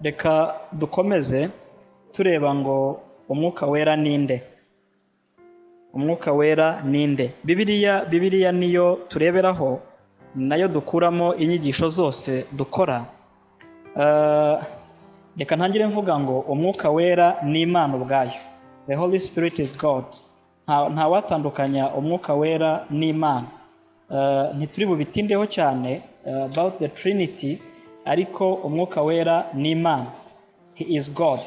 Reka dukomeze tureba ngo Umwuka Wera ninde? Umwuka Wera ninde? Bibiliya niyo tureberaho, nayo dukuramo inyigisho zose dukora. Reka ntangire mvuga ngo Umwuka Wera ni Imana ubwayo. The Holy Spirit is God. Nta watandukanya Umwuka Wera n'Imana. Ntituri bubitindeho cyane about the Trinity, ariko Umwuka Wera ni Imana. He is God.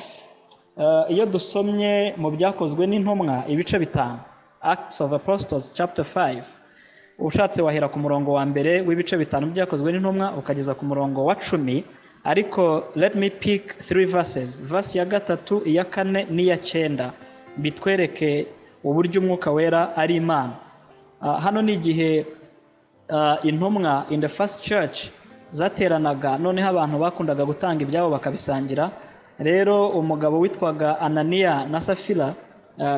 Iyo dusomye mu Byakozwe n'Intumwa ibice 5, Acts of Apostles chapter 5, ushatse wahera ku murongo wa mbere w'ibice 5 Byakozwe n'Intumwa ukageza ku murongo wa 10, ariko let me pick three verses, verse ya gatatu, iya kane n'iya cyenda, bitwereke uburyo Umwuka Wera ari Imana. Hano ni igihe intumwa in the first church zateranaga, noneho abantu bakundaga gutanga ibyabo bakabisangira. Rero umugabo witwaga Ananiya na Safira,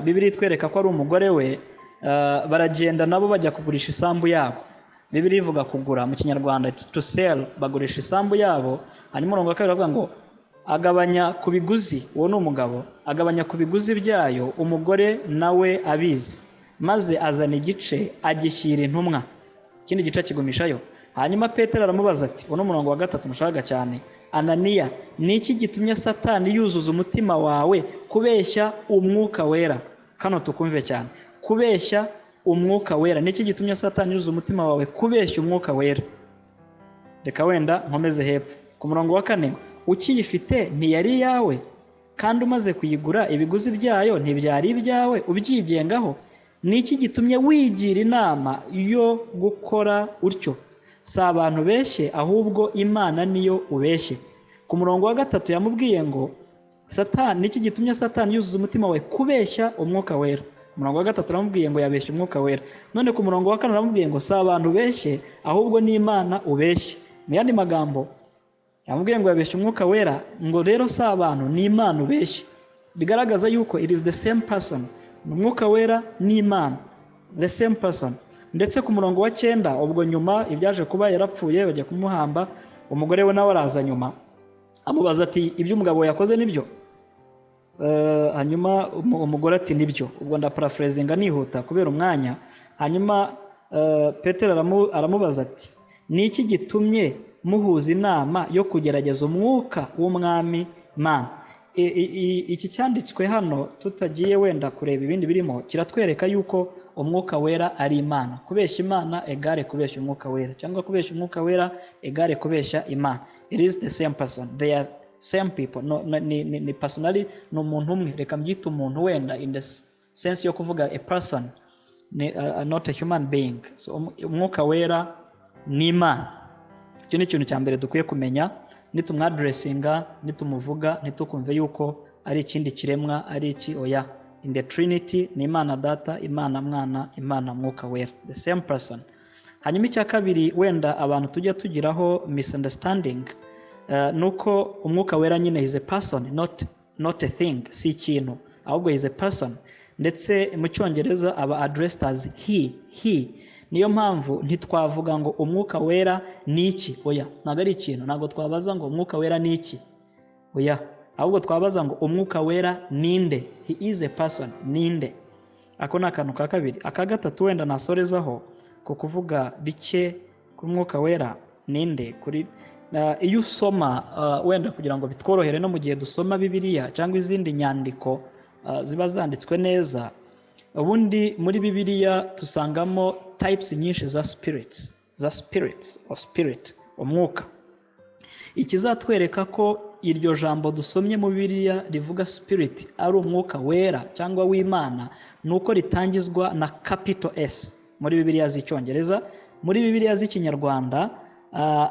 Bibiliya itwereka ko ari umugore we, baragenda nabo bajya kugurisha isambu yabo. Bibiliya ivuga kugura, mu Kinyarwanda it's to sell. Bagurisha isambu yabo. Hanyuma umurongo wa kabiri bavuga ngo agabanya ku biguzi, uwo ni umugabo, agabanya ku biguzi byayo, umugore nawe abizi, maze azana igice agishyira intumwa, ikindi gice akigumishayo. Hanyuma Petero aramubaza ati, uwo ni umurongo wa gatatu mushaka cyane: "Ananiya, ni iki gitumye Satani yuzuza umutima wawe kubeshya Umwuka Wera?" Kano tukumve cyane: kubeshya Umwuka Wera. Ni iki gitumye Satani yuzuza umutima wawe kubeshya Umwuka Wera? Reka wenda nkomeze hepfo ku murongo wa kane: "Ukiyifite ntiyari iyawe? Kandi umaze kuyigura, ibiguzi byayo ntibyari ibyawe ubyigengaho? Ni iki gitumye wigira inama yo gukora utyo? Si abantu ubeshye, ahubwo Imana niyo ubeshye." Ku murongo wa gatatu yamubwiye ngo Satani, niki gitumye Satani yuzuza umutima wawe kubeshya Umwuka Wera? Umurongo wa gatatu aramubwiye ngo yabeshye Umwuka Wera. None ku murongo wa kane aramubwiye ngo si abantu ubeshye, ahubwo ni Imana ubeshye. Mu yandi magambo, yamubwiye ngo yabeshye Umwuka Wera, ngo rero si abantu, ni Imana ubeshye. Bigaragaza yuko it is the same person, ni Umwuka Wera n'Imana, the same person. Ndetse ku murongo wa cyenda, ubwo nyuma ibyaje kuba, yarapfuye, bajya kumuhamba, umugore we nawe araza nyuma amubaza ati: "Ibyo umugabo yakoze nibyo?" Hanyuma umugore ati: "Nibyo." Ubwo ndaparaphrasinga nihuta kubera umwanya. Hanyuma Petero aramubaza ati: "Ni iki gitumye muhuza inama yo kugerageza Umwuka w'Umwami Mana?" Iki cyanditswe hano, tutagiye wenda kureba ibindi birimo, kiratwereka yuko Umwuka Wera ari Imana. Kubeshya Imana égale kubeshya Umwuka Wera, cyangwa kubeshya Umwuka Wera égale kubeshya Imana. It is the same person, they are same people. No, ni personally, ni umuntu umwe. Reka mbyite umuntu wenda in the sense yo kuvuga a person, ni not a human being. So Umwuka Wera ni Imana. Icyo ni ikintu cya mbere dukwiye kumenya. Nitumwaddressinga, nitumuvuga, ntitukumve yuko ari ikindi kiremwa, ari iki, oya. In the Trinity ni Imana Data, Imana Mwana, Imana Mwuka Wera, the same person. Hanyuma icya kabiri wenda abantu tujya tugiraho misunderstanding, ni uko Umwuka Wera nyine is a person, not a thing. Si ikintu, ahubwo is a person. Ndetse mu Cyongereza aba addressed as he, he. Niyo mpamvu ntitwavuga ngo Umwuka Wera ni iki, oya, ntabwo ari ikintu. Ntabwo twabaza ngo Umwuka Wera ni iki, oya, ahubwo twabaza ngo Umwuka Wera ninde? He is a person, ninde? Ako ni akantu ka kabiri. Aka gatatu wenda nasorezaho ku kuvuga bike ku Mwuka Wera ninde, kuri iyo usoma, wenda kugira ngo bitworohere no mu gihe dusoma Bibiliya cyangwa izindi nyandiko ziba zanditswe neza, ubundi muri Bibiliya dusangamo types nyinshi za spirits, za spirits or spirit, umwuka. Ikizatwereka ko iryo jambo dusomye mu Bibiliya rivuga spirit ari Umwuka Wera cyangwa w'Imana, ni uko ritangizwa na capital S muri Bibiliya z'Icyongereza. Muri Bibiliya z'Ikinyarwanda,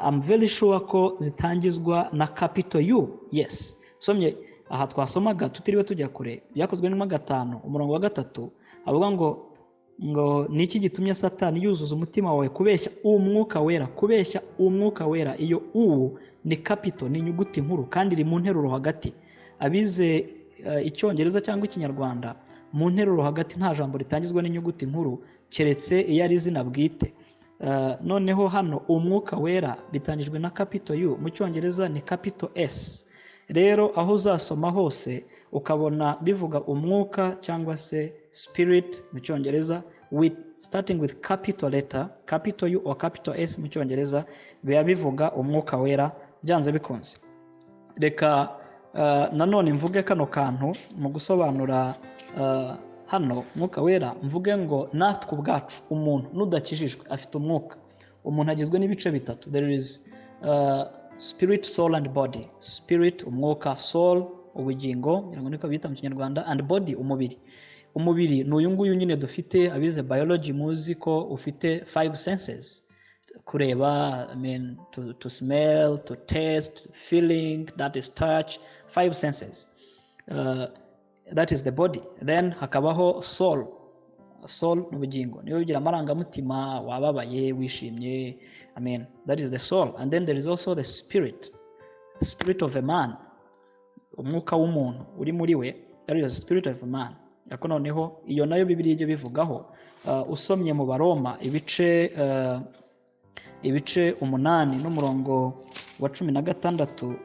I'm very sure ko zitangizwa na capital U. Yes, usomye aha twasomaga tutiriwe tujya kure, Byakozwe n'Intumwa 5 umurongo wa gatatu, avuga ngo ni iki gitumye Satani yuzuza umutima wawe kubeshya Umwuka Wera? Kubeshya Umwuka Wera, iyo U ni capital, ni inyuguti nkuru, kandi iri mu nteruro hagati. Abize Icyongereza cyangwa Ikinyarwanda, mu nteruro hagati nta jambo ritangizwa n'inyuguti nkuru, keretse iyo ari izina bwite. Noneho hano Umwuka Wera bitangijwe na capital U, mu Cyongereza ni capital S. Rero aho uzasoma hose ukabona bivuga umwuka cyangwa se spirit mu Cyongereza, with starting with capital letter, capital U or capital S mu Cyongereza, biba bivuga Umwuka Wera byanze bikunze. Reka nanone mvuge kano kantu mu gusobanura hano Umwuka Wera, mvuge ngo natwe ubwacu, umuntu n'udakijijwe afite umwuka. Umuntu agizwe n'ibice bitatu. There is spirit, soul and body. Spirit, umwuka, soul, ubugingo, ngira ngo niko bita mu Kinyarwanda, and body, umubiri. Umubiri ni uyu nguyu nyine dufite. Abize biology muzi ko ufite five senses: kureba, I mean, to smell, to taste, feeling, that is touch, five senses. That is the body. Then hakabaho soul. Soul ni ubugingo, niba ugira amarangamutima, wababaye, wishimye, I mean, that is the soul. And then there is also the spirit, the spirit of a man, umwuka w'umuntu uri muri we, that is the spirit of a man. Ariko noneho iyo nayo Bibiliya ijya bivugaho. Usomye mu Baroma ibice 8 n'umurongo wa 16,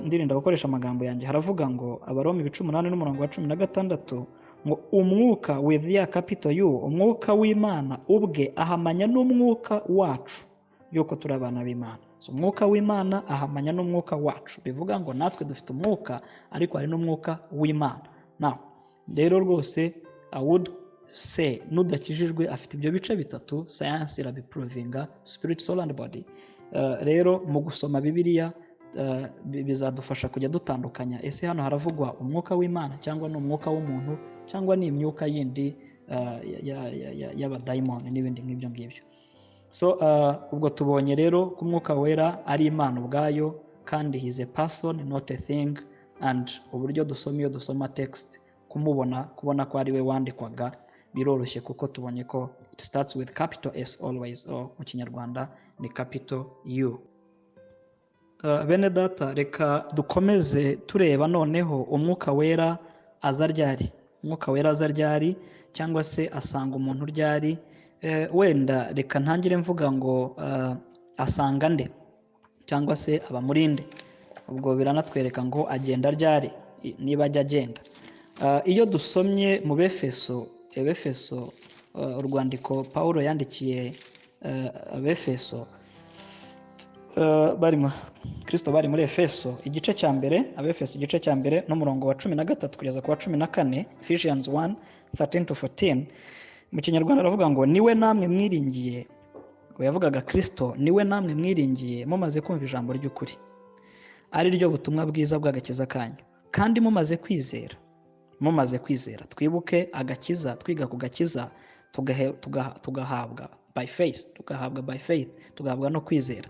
ndirinda gukoresha amagambo yanjye, haravuga ngo, Abaroma ibice 8 n'umurongo wa 16, ngo umwuka with ya capital U, umwuka w'Imana ubwe ahamanya n'umwuka wacu yuko turi abana b'Imana. So umwuka w'Imana ahamanya n'umwuka wacu, bivuga ngo natwe dufite umwuka, ariko hari n'umwuka w'Imana. Now rero rwose I would say n'udakijijwe afite ibyo bice bitatu, science irabiprovinga: spirit, soul and body. Rero mu gusoma Bibiliya bizadufasha kujya dutandukanya: ese hano haravugwa umwuka w'Imana cyangwa ni umwuka w'umuntu cyangwa ni imyuka yindi y'abadayimoni n'ibindi nk'ibyo ngibyo? So ubwo tubonye rero ko Umwuka Wera ari Imana ubwayo, kandi he is a person, not a thing. And uburyo dusoma, iyo dusoma text, kumubona, kubona ko ari we wandikwaga biroroshye, kuko tubonye ko it starts with capital S always, or mu Kinyarwanda ni capital U. Bene data, reka dukomeze tureba noneho Umwuka Wera aza ryari. Umwuka Wera aza ryari, cyangwa se asanga umuntu ryari? Wenda reka ntangire mvuga ngo asanga nde cyangwa se aba muri nde? Ubwo biranatwereka ngo agenda ryari, niba ajya agenda. Iyo dusomye mu Befeso, Ebefeso, urwandiko Pawulo yandikiye Abefeso, bari mu Kristo bari muri Efeso, igice cya mbere, Abefeso igice cya mbere n'umurongo wa 13 kugeza ku wa 14, Ephesians 1 13 to 14 mu Kinyarwanda, aravuga ngo niwe namwe mwiringiye, ngo yavugaga Kristo, niwe namwe mwiringiye mumaze kumva ijambo ry'ukuri, ari ryo butumwa bwiza bw'agakiza kanyu, kandi mumaze kwizera. Mumaze kwizera, twibuke agakiza, twiga ku gakiza, tugahabwa by faith, tugahabwa by faith, tugahabwa no kwizera.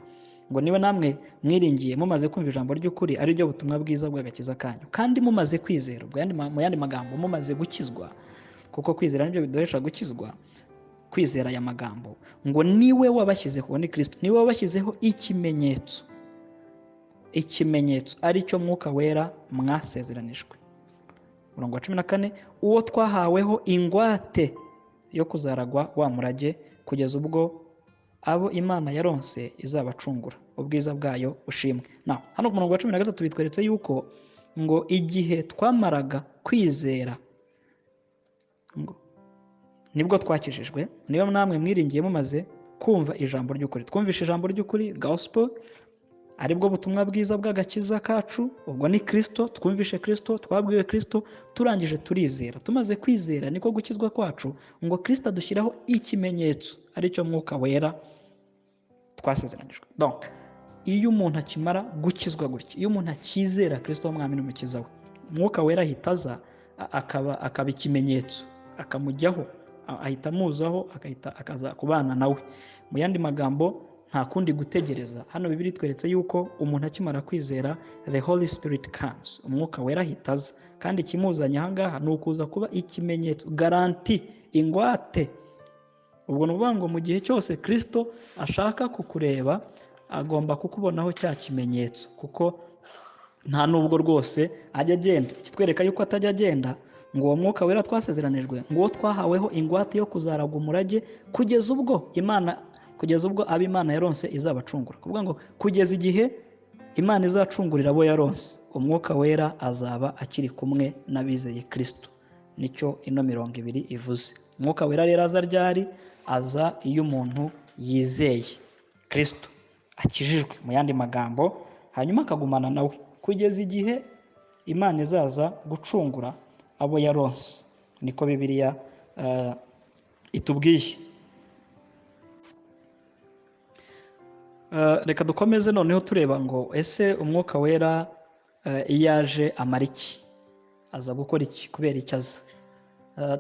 Ngo niwe namwe mwiringiye mumaze kumva ijambo ry'ukuri, ari ryo butumwa bwiza bw'agakiza kanyu, kandi mumaze kwizera. Ubwo mu yandi magambo, mumaze gukizwa, kuko kwizera nibyo biduhesha gukizwa, kwizera aya magambo. Ngo niwe wabashyizeho, ni Kristo, niwe wabashyizeho ikimenyetso, ikimenyetso ari cyo Mwuka Wera mwasezeranijwe. Umurongo wa 14: uwo twahaweho ingwate yo kuzaragwa wa murage, kugeza ubwo abo Imana yaronse izabacungura, ubwiza bwayo bushimwe. Now, hano ku murongo wa 13 bitweretse yuko ngo igihe twamaraga kwizera ngo nibwo twakijijwe. Niyo namwe mwiringiye mumaze kumva ijambo ry'ukuri. Twumvishe ijambo ry'ukuri, gospel, aribwo butumwa bwiza bw'agakiza kacu. Ubwo ni Kristo. Twumvishe Kristo, twabwiwe Kristo, turangije turizera. Tumaze kwizera niko gukizwa kwacu. Ngo Kristo adushyiraho ikimenyetso, aricyo Mwuka Wera twasezeranijwe. Donc iyo umuntu akimara gukizwa gutya, iyo umuntu akizera Kristo w'Umwami n'Umukiza we, Umwuka Wera ahita aza akaba ikimenyetso, akamujyaho, ahita amuzaho, agahita akaza kubana nawe. Mu yandi magambo, nta kundi gutegereza. Hano Bibiliya itweretse yuko umuntu akimara kwizera, the Holy Spirit comes, Umwuka Wera ahita aza. Kandi ikimuzanye ahangaha ni ukuza kuba ikimenyetso, guarantee, ingwate. Ubwo ni ukuvuga ngo mu gihe cyose Kristo ashaka kukureba, agomba kukubonaho cya kimenyetso, kuko nta nubwo rwose ajya agenda. Ikitwereka yuko atajya agenda, ngo uwo Mwuka Wera twasezeranijwe, ngo uwo twahaweho ingwate yo kuzaragwa umurage, kugeza ubwo Imana, kugeza ubwo abo Imana yaronse izabacungura. Kuvuga ngo kugeza igihe Imana izacungurira abo yaronse, Umwuka Wera azaba akiri kumwe n'abizeye Kristo. Nicyo ino mirongo ibiri ivuze. Umwuka Wera rero aza ryari? Aza iyo umuntu yizeye Kristo, akijijwe mu yandi magambo, hanyuma akagumana nawe kugeza igihe Imana izaza gucungura abo yaronse. Niko Bibiliya itubwiye. Reka dukomeze noneho tureba ngo ese Umwuka Wera iyo aje amara iki? Aza gukora iki? Kubera icyo aza?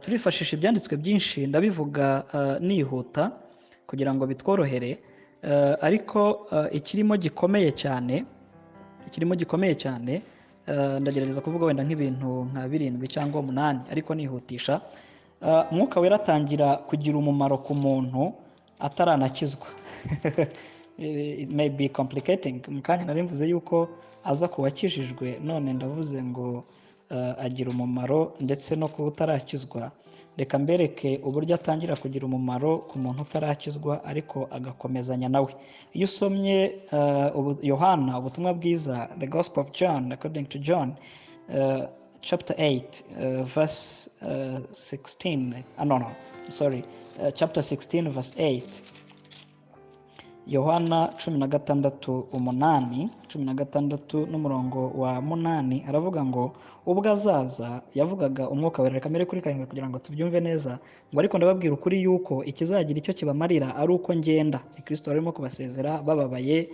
Turifashisha ibyanditswe byinshi, ndabivuga nihuta kugira ngo bitworohere, ariko ikirimo gikomeye cyane, ndagerageza kuvuga wenda nk'ibintu nka 7 cyangwa 8, ariko nihutisha. Umwuka Wera atangira kugira umumaro ku muntu ataranakizwa. It may be complicating. Mu kanya nari mvuze yuko aza ku wakijijwe, none ndavuze ngo agira umumaro ndetse no ku utarakizwa. Reka mbereke uburyo atangira kugira umumaro ku muntu utarakizwa ariko agakomezanya nawe. Iyo usomye Yohana ubutumwa bwiza, the Gospel of John according to John, chapter 8, verse 16, no, sorry, chapter 16 verse 8. Yohana 16:8, 16 n'umurongo wa 8, aravuga ngo ubwo azaza, yavugaga Umwuka Wera. Reka mbere kuri 7 kugira ngo tubyumve neza, ngo ariko ndababwira ukuri yuko ikizagira icyo kibamarira ari uko ngenda. Ni Kristo arimo kubasezera bababaye,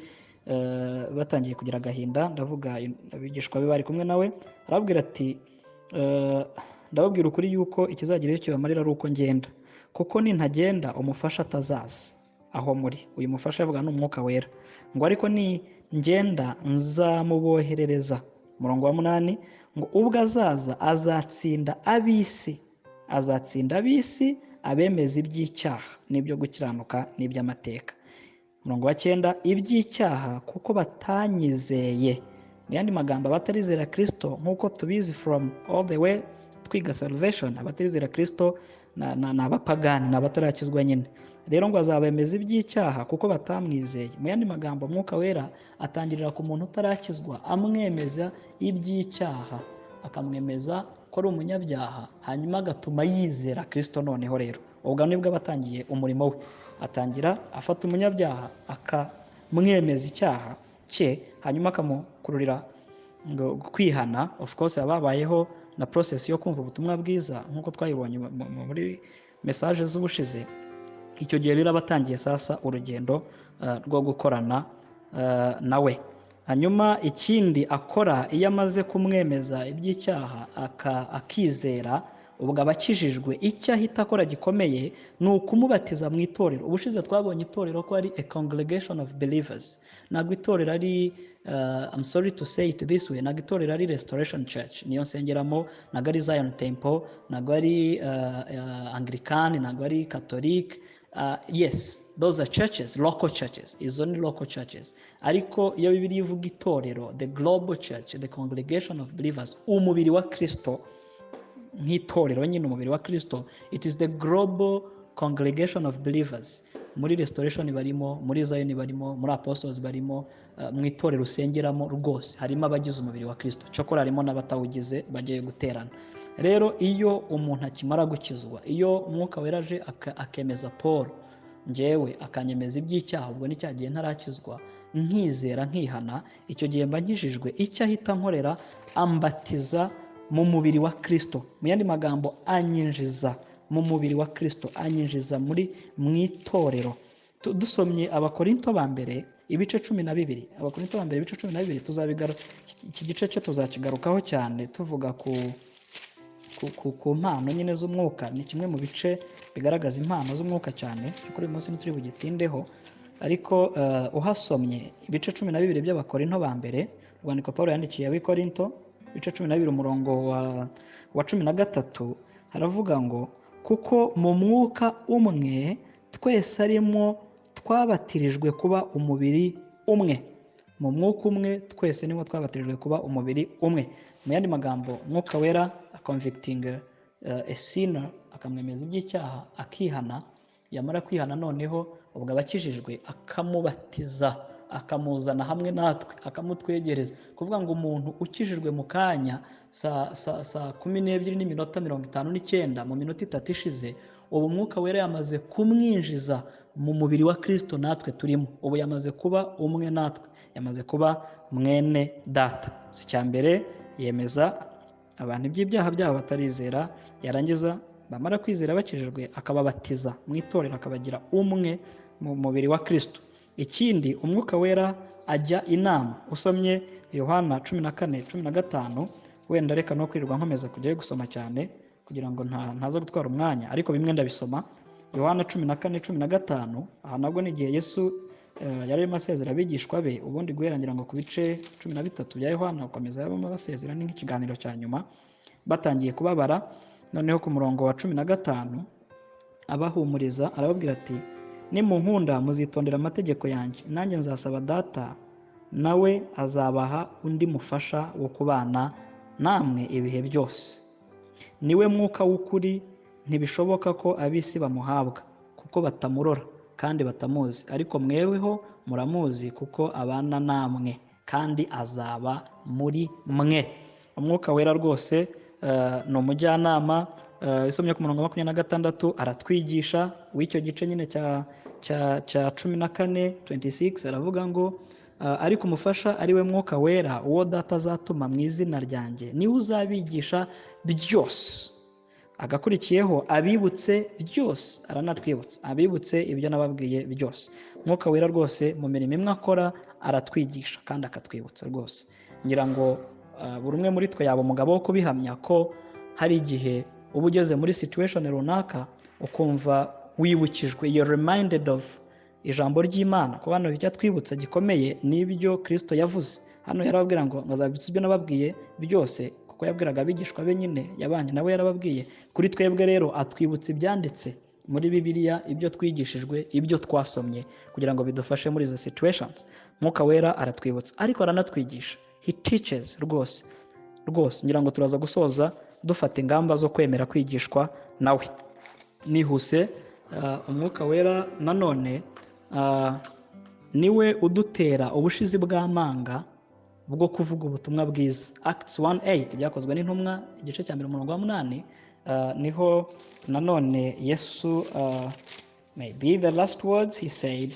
batangiye kugira agahinda, ndavuga abigishwa be bari kumwe nawe. Arababwira ati ndababwira ukuri yuko ikizagira icyo kibamarira ari uko ngenda, kuko nintagenda umufasha atazaza aho muri. Uyu mufasha avuga ni Umwuka Wera. Ngo ariko ni ngenda nzamuboherereza. Umurongo wa 8 ngo ubwo azaza azatsinda ab'isi, azatsinda ab'isi abemeza iby'icyaha n'ibyo gukiranuka n'iby'amateka. Umurongo wa 9, iby'icyaha kuko batanyizeye. Mu yandi magambo, abatarizera Kristo nk'uko tubizi from all the way twiga salvation, abatarizera Kristo ni abapagani, ni abatarakizwa nyine. Rero ngo azabemeza iby'icyaha kuko batamwizeye. Mu yandi magambo, Umwuka Wera atangirira ku muntu utarakizwa amwemeza iby'icyaha, akamwemeza ko ari umunyabyaha, hanyuma agatuma yizera Kristo. Noneho rero ubwo nibwo aba atangiye umurimo we. Atangira afata umunyabyaha akamwemeza icyaha cye, hanyuma akamukururira ngo kwihana. Of course hababayeho na process yo kumva ubutumwa bwiza nk'uko twayibonye muri message z'ubushize. Icyo gihe rero abatangiye sasa urugendo rwo gukorana nawe. Hanyuma ikindi akora iyo amaze kumwemeza iby'icyaha akizera, ubwo abakijijwe, icyo ahita akora gikomeye ni ukumubatiza mu itorero. Ubushize twabonye itorero ko ari a congregation of believers. Ntabwo itorero ari I'm sorry to say it this way, ntabwo itorero ari Restoration Church niyo nsengeramo, ntabwo ari Zion Temple, ntabwo ari Anglican, ntabwo ari Catholic. Yes, those are churches, local churches. Izo ni local churches. Ariko iyo Bibiliya ivuga itorero, the global church, the congregation of believers, umubiri wa Kristo nk'itorero nyine, umubiri wa Kristo, it is the global congregation of believers. Muri Restoration barimo, muri Zion barimo, muri Apostles barimo, mu itorero usengeramo rwose harimo abagize umubiri wa Kristo. Cyokora harimo n'abatawugize bagiye guterana. Rero iyo umuntu akimara gukizwa, iyo Umwuka Wera aje akemeza Paul, njyewe akanyemeza iby'icyaha, ubwo ni cya gihe ntarakizwa, nkizera nkihana, icyo gihe mba nkijijwe. Icyo ahita nkorera, ambatiza mu mubiri wa Kristo. Mu yandi magambo, anyinjiza mu mubiri wa Kristo, anyinjiza muri mu itorero. Dusomye Abakorinto ba mbere ibice 12, Abakorinto ba mbere ibice 12, tuzabigaruka iki gice cyo tuzakigarukaho cyane tuvuga ku mpano nyine z'umwuka. Ni kimwe mu bice bigaragaza impano z'umwuka cyane, kuri uyu munsi ntituri bugitindeho, ariko uhasomye ibice 12 by'Abakorinto ba mbere, urwandiko Paul yandikiye ab'Ikorinto, ibice 12 umurongo wa 13, haravuga ngo kuko mu mwuka umwe twese arimo twabatirijwe kuba umubiri umwe. Mu mwuka umwe twese nimo twabatirijwe kuba umubiri umwe. Mu yandi magambo, Umwuka Wera convicting a sinner, akamwemeza iby'icyaha akihana, yamara kwihana noneho ubwo abakijijwe akamubatiza, akamuzana hamwe natwe, akamutwegereza. Kuvuga ngo umuntu ukijijwe mu kanya saa 12:59, mu minota 3 ishize, ubu Umwuka Wera yamaze kumwinjiza mu mubiri wa Kristo natwe turimo. Ubu yamaze kuba umwe natwe, yamaze kuba mwene data. Icya mbere, yemeza abantu iby'ibyaha byabo batarizera, yarangiza bamara kwizera bakijijwe akababatiza mu itorero, akabagira umwe mu mubiri wa Kristo. Ikindi, Umwuka Wera ajya inama. Usomye Yohana 14:15, wenda reka no kwirirwa nkomeza kujyayo gusoma cyane kugira ngo ntaza gutwara umwanya, ariko bimwe ndabisoma. Yohana 14:15, aha nabwo ni igihe Yesu yari arimo asezera abigishwa be. Ubundi guhera ngira ngo ku bice 13 bya Yohana ukomeza yarimo abasezera, ni nk'ikiganiro cya nyuma batangiye kubabara. Noneho ku murongo wa 15 abahumuriza, arababwira ati: "Nimunkunda muzitondera amategeko yanjye, nanjye nzasaba Data, nawe azabaha undi mufasha wo kubana namwe ibihe byose, niwe Mwuka w'ukuri. Ntibishoboka ko ab'isi bamuhabwa, kuko batamurora kandi batamuzi, ariko mweweho muramuzi, kuko abana namwe kandi azaba muri mwe." Umwuka Wera rwose ni umujyanama. Isomye ku murongo wa 26, aratwigisha w'icyo gice nyine cya 14:26, aravuga ngo: "Ariko umufasha, ari we Mwuka Wera, uwo Data azatuma mu izina ryanjye, niwe uzabigisha byose." Agakurikiyeho, abibutse byose, aranatwibutsa, abibutse ibyo nababwiye byose. Mwuka Wera rwose mu mirimo imwe akora, aratwigisha kandi akatwibutsa rwose. Ngira ngo buri umwe muri twe yaba umugabo wo kubihamya ko hari igihe uba ugeze muri situation runaka, ukumva wibukijwe, you're reminded of ijambo ry'Imana. Ku bana, icyo twibutsa gikomeye n'ibyo Kristo yavuze. Hano yarababwira ngo ngazabibutsa ibyo nababwiye byose, kuko yabwiraga abigishwa be nyine yabanye nawe, yarababwiye. Kuri twebwe rero atwibutsa ibyanditse muri Bibiliya, ibyo twigishijwe, ibyo twasomye, kugira ngo bidufashe muri izo situations. Mwuka Wera aratwibutsa, ariko aranatwigisha, he teaches rwose rwose. Ngira ngo turaza gusoza dufata ingamba zo kwemera kwigishwa nawe. Nihuse, Umwuka Wera nanone niwe udutera ubushizi bw'amanga bwo kuvuga ubutumwa bwiza. Acts 1:8, Byakozwe n'Intumwa, igice cya mbere, umurongo wa 8, niho nanone Yesu, maybe the last words he said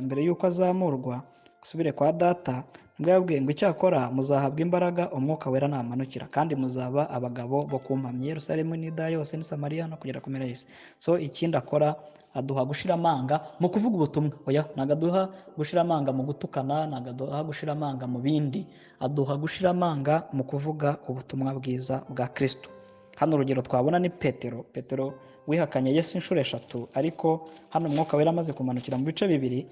mbere y'uko azamurwa gusubire kwa Data, nibwo yababwiye ngo: "Icyakora muzahabwa imbaraga Umwuka Wera namanukira, kandi muzaba abagabo bo kumpamya i Yerusalemu n'Yudaya yose n'i Samariya no kugera ku mpera y'isi." So ikindi akora, aduha gushira amanga mu kuvuga ubutumwa. Oya, ntabwo aduha gushira amanga mu gutukana, ntabwo aduha gushira amanga mu bindi, aduha gushira amanga mu kuvuga ubutumwa bwiza bwa Kristo. Hano urugero twabona ni Petero. Petero wihakanye Yesu inshuro eshatu, ariko hano Umwuka Wera amaze kumanukira mu bice bibiri,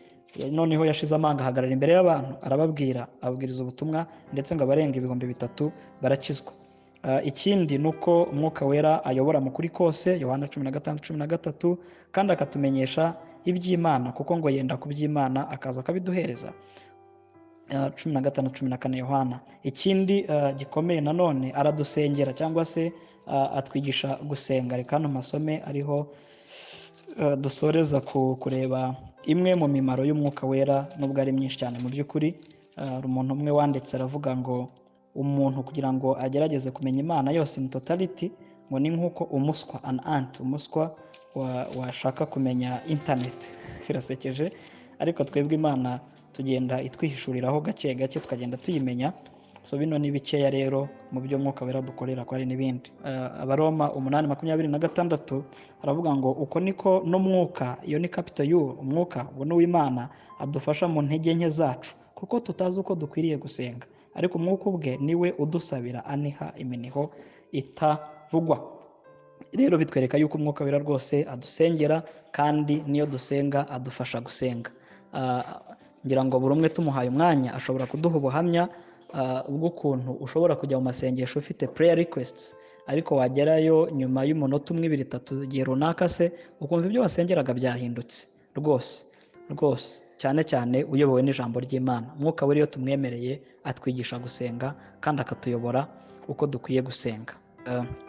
noneho yashize amanga, ahagarara imbere y'abantu, arababwira, ababwiriza ubutumwa, ndetse ngo abarenga 3000 barakizwa. Ikindi ni uko Umwuka Wera ayobora mu kuri kose, Yohana 16:13, kandi akatumenyesha iby'Imana, kuko ngo yenda ku by'Imana akaza akabiduhereza, 15:14 Yohana. Ikindi gikomeye nanone, aradusengera cyangwa se atwigisha gusenga. Reka hano masome ariho dusoreza kureba imwe mu mimaro y'Umwuka Wera, nubwo ari myinshi cyane mu by'ukuri. Hari umuntu umwe wanditse, aravuga ngo umuntu kugira ngo agerageze kumenya Imana yose in totality, ngo ni nk'uko umuswa, an ant, umuswa washaka kumenya internet. Birasekeje, ariko twebwe Imana tugenda itwihishuriraho gake gake, tukagenda tuyimenya. So bino ni bikeya rero mu byo Mwuka Wera dukorera, ko hari n'ibindi. Abaroma 8:26 aravuga ngo: "Uko niko n'Umwuka," iyo ni capital U, Umwuka ubwo ni uw'Imana, "adufasha mu ntege nke zacu, kuko tutazi uko dukwiriye gusenga, ariko Umwuka ubwe niwe udusabira aniha iminiho itavugwa." Rero bitwereka yuko Umwuka Wera rwose adusengera, kandi niyo dusenga adufasha gusenga. Ngira ngo buri umwe tumuhaye umwanya ashobora kuduha ubuhamya bw'ukuntu ushobora kujya mu masengesho ufite prayer requests, ariko wagerayo nyuma y'umunota umwe, ibiri, itatu, igihe runaka se, ukumva ibyo wasengeraga byahindutse rwose rwose, cyane cyane uyobowe n'ijambo ry'Imana. Umwuka Wera iyo tumwemereye atwigisha gusenga kandi akatuyobora uko dukwiye gusenga.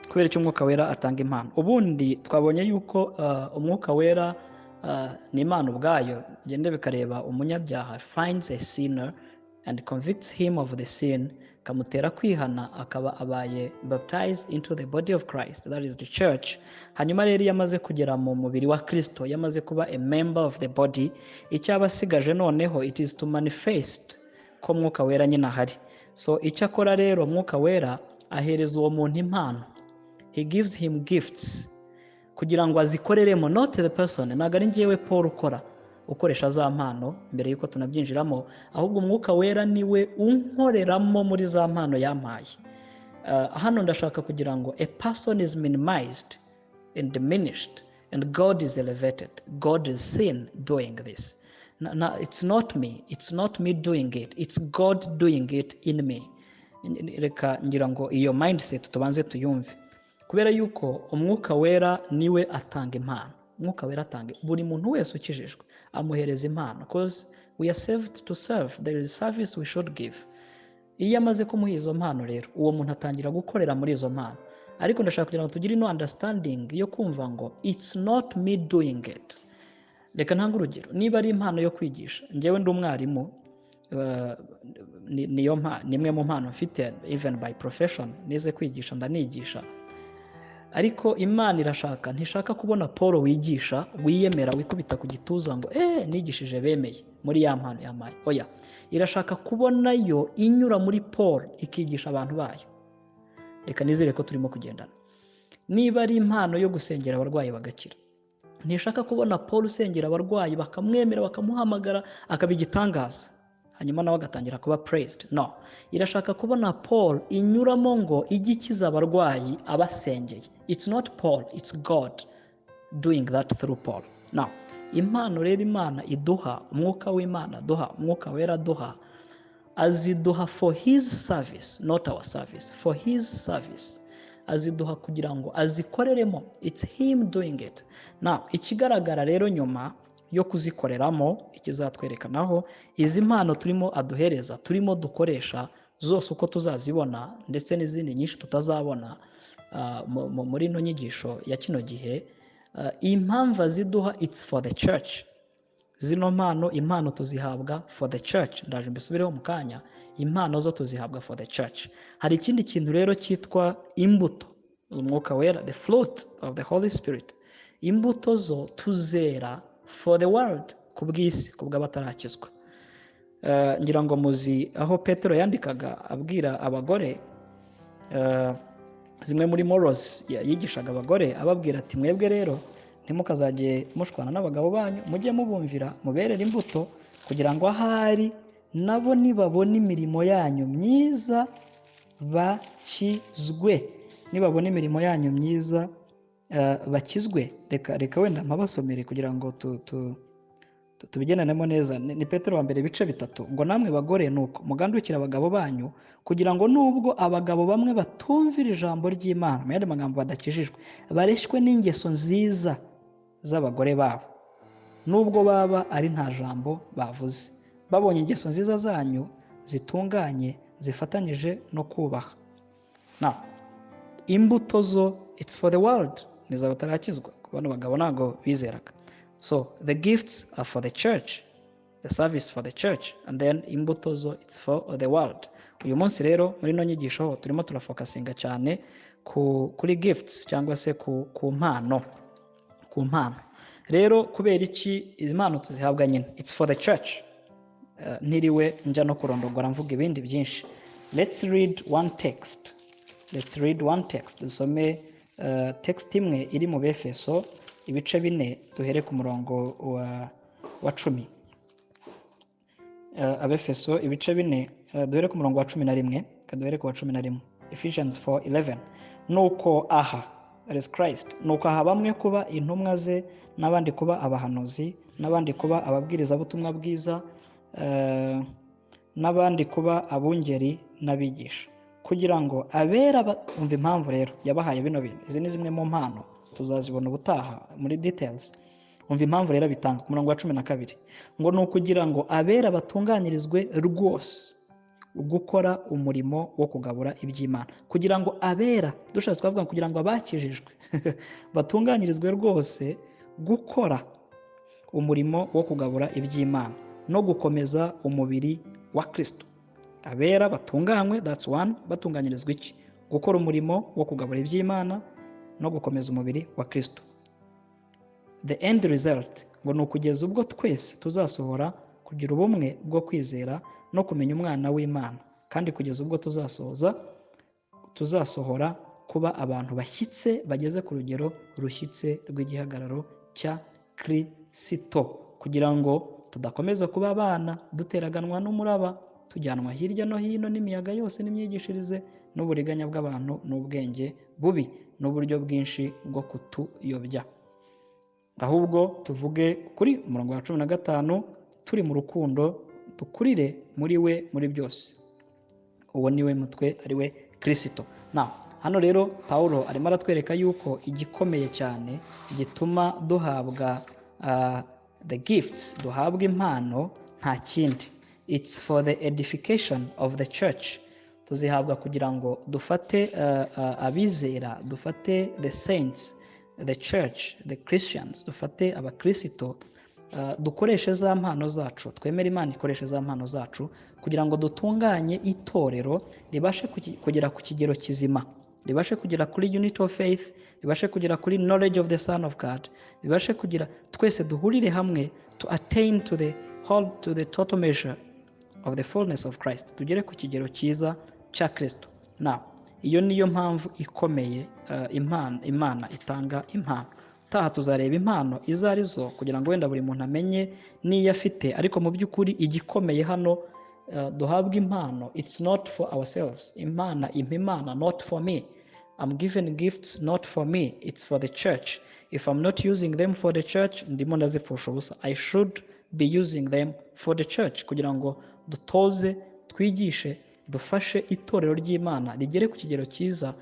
Kubera icyo Umwuka Wera atanga impano? Ubundi twabonye yuko Umwuka Wera ni Imana ubwayo bigenda bikareba umunyabyaha, finds a sinner and convicts him of the sin, ikamutera kwihana, akaba abaye baptized into the body of Christ, that is the church. Hanyuma rero iyo amaze kugera mu mubiri wa Kristo, iyo amaze kuba a member of the body, icyo aba asigaje noneho, it is to manifest ko Mwuka Wera nyine ahari. So icyo akora rero, Mwuka Wera ahereza uwo muntu impano. He gives him gifts kugira ngo azikoreremo, not the person. Ntabwo ari njyewe Paul ukora, ukoresha za mpano mbere y'uko tunabyinjiramo, ahubwo Umwuka Wera niwe unkoreramo muri za mpano yampaye. Hano ndashaka kugira ngo a person is minimized and diminished and God is elevated. God is seen doing this. Na, it's not me, it's not me doing it, it's God doing it in me. Reka ngira ngo iyo mindset tubanze tuyumve, kubera yuko Umwuka Wera niwe atanga impano. Umwuka Wera atanga, buri muntu wese ukijijwe amuhereza impano, because we are saved to serve. There is service we should give. Iyo amaze kumuha izo mpano rero, uwo muntu atangira gukorera muri izo mpano. Ariko ndashaka kugira ngo tugire ino understanding yo kumva ngo it's not me doing it. Reka ntange urugero. Niba ari impano yo kwigisha, njyewe ndi umwarimu, niyo ni imwe mu mpano mfite. Even by profession nize kwigisha, ndanigisha. Ariko Imana irashaka, ntishaka kubona Paul wigisha, wiyemera, wikubita ku gituza ngo nigishije bemeye muri ya mpano yampaye. Oya, irashaka kubona yo inyura muri Paul ikigisha abantu bayo. Reka nizere ko turimo kugendana. Niba ari impano yo gusengera abarwayi bagakira, ntishaka kubona Paul usengera abarwayi bakamwemera, bakamuhamagara, akaba igitangaza, hanyuma nawe agatangira kuba praised. No, irashaka kubona Paul inyuramo ngo ijye ikiza abarwayi abasengeye. It's not Paul, it's God doing that through Paul. Now, impano rero Imana iduha, Umwuka w'Imana duha, Umwuka Wera duha, aziduha for his service, not our service, for his service. Aziduha kugira ngo azikoreremo. It's him doing it. Now, ikigaragara rero nyuma yo kuzikoreramo, ikizatwerekanaho izi mpano turimo aduhereza, turimo dukoresha zose uko tuzazibona, ndetse n'izindi nyinshi tutazabona muri ino nyigisho ya kino gihe, impamvu aziduha, it's for the church. Zino mpano, impano tuzihabwa for the church. Ndaje mbisubireho mu kanya. Impano zo tuzihabwa for the church. Hari ikindi kintu rero cyitwa imbuto, Umwuka Wera, the fruit of the Holy Spirit. Imbuto zo tuzera for the world, ku bw'isi, ku bw'abatarakizwa. Ngira ngo muzi aho Petero yandikaga abwira abagore, zimwe muri morals yigishaga abagore, ababwira ati: "Mwebwe rero ntimukazajye mushwana n'abagabo banyu, mujye mubumvira, muberere imbuto, kugira ngo ahari nabo nibabona imirimo yanyu myiza bakizwe." Nibabona imirimo yanyu myiza bakizwe. Reka wenda mpabasomere kugira ngo tubigendanemo neza. Ni Petero wa mbere ibice 3, ngo: "Namwe bagore nuko mugandukire abagabo banyu, kugira ngo nubwo abagabo bamwe batumvira ijambo ry'Imana," mu yandi magambo badakijijwe, "bareshywe n'ingeso nziza z'abagore babo, nubwo baba ari nta jambo bavuze, babonye ingeso nziza zanyu zitunganye zifatanyije no kubaha." Now, imbuto zo it's for the world, ni iz'abatarakizwa. Bano bagabo ntabwo bizeraga. So the gifts are for the church, the service for the church, and then imbuto zo it's for the world. Uyu munsi rero muri ino nyigisho ho turimo turafocusinga cyane kuri gifts, cyangwa se ku mpano. Rero kubera iki izi mpano tuzihabwa nyine? It's for the church. Ntiriwe njya no kurondogora mvuga ibindi byinshi, let's read one text, let's read one text. Dusome text imwe iri mu Befeso ibice 4, duhere ku murongo wa 10. Abefeso ibice 4, duhere ku murongo wa 11. Reka duhere ku wa 11, Ephesians 4:11. "Nuko aha," that is Christ, "nuko aha bamwe kuba intumwa ze, n'abandi kuba abahanuzi, n'abandi kuba ababwirizabutumwa bwiza, n'abandi kuba abungeri n'abigisha, kugira ngo abera," umva impamvu rero yabahaye bino bintu. Izi ni zimwe mu mpano, tuzazibona ubutaha muri details. Umva impamvu rero bitanga ku murongo wa 12, ngo ni ukugira ngo abera batunganyirizwe rwose gukora umurimo wo kugabura iby'Imana. Kugira ngo abera, dushatse twavuga ngo kugira ngo abakijijwe batunganyirizwe rwose gukora. Umurimo wo kugabura iby'Imana no gukomeza umubiri wa Kristo. Abera batunganywe, that's one. Batunganyirizwa iki? Gukora umurimo wo kugabura iby'Imana no gukomeza umubiri wa Kristo. The end result ngo ni ukugeza ubwo twese tuzasohora kugira ubumwe bwo kwizera no kumenya Umwana w'Imana, kandi kugeza ubwo tuzasohora kuba abantu bashyitse, bageze ku rugero rushyitse rw'igihagararo cya Kirisito, kugira ngo tudakomeza kuba abana duteraganwa n'umuraba, tujyanwa hirya no hino n'imiyaga yose n'imyigishirize n'uburiganya bw'abantu n'ubwenge bubi n'uburyo bwinshi bwo kutuyobya, ahubwo tuvuge kuri umurongo wa 15, turi mu rukundo, dukurire muri we muri byose, uwo ni we mutwe, ari we Kirisito. Na hano rero Pawulo arimo aratwereka yuko igikomeye cyane gituma duhabwa the gifts, duhabwa impano, nta kindi, it's for the edification of the church. Tuzihabwa kugira ngo dufate abizera, dufate the saints, the church, the Christians, dufate abakirisito, dukoreshe za mpano zacu, twemere Imana ikoreshe za mpano zacu kugira ngo dutunganye itorero, ribashe kugera ku kigero kizima, ribashe kugera kuri unity of faith, ribashe kugera kuri knowledge of the Son of God, ribashe kugira twese duhurire hamwe to attain to the whole, to the total measure of the fullness of Christ, tugere ku kigero cyiza cya Kristo. Now, iyo niyo mpamvu ikomeye Imana itanga impano. Taha tuzareba impano izo ari zo, kugira ngo wenda buri muntu amenye n'iyo afite. Ariko mu by'ukuri igikomeye hano, duhabwa impano, it's not for ourselves. Imana impa imana not for me. I'm given gifts not for me, it's for the church. If I'm not using them for the church, ndimo ndazipfusha ubusa. I should be using them for the church, kugira ngo dutoze, twigishe, dufashe itorero ry'Imana rigere ku kigero cyiza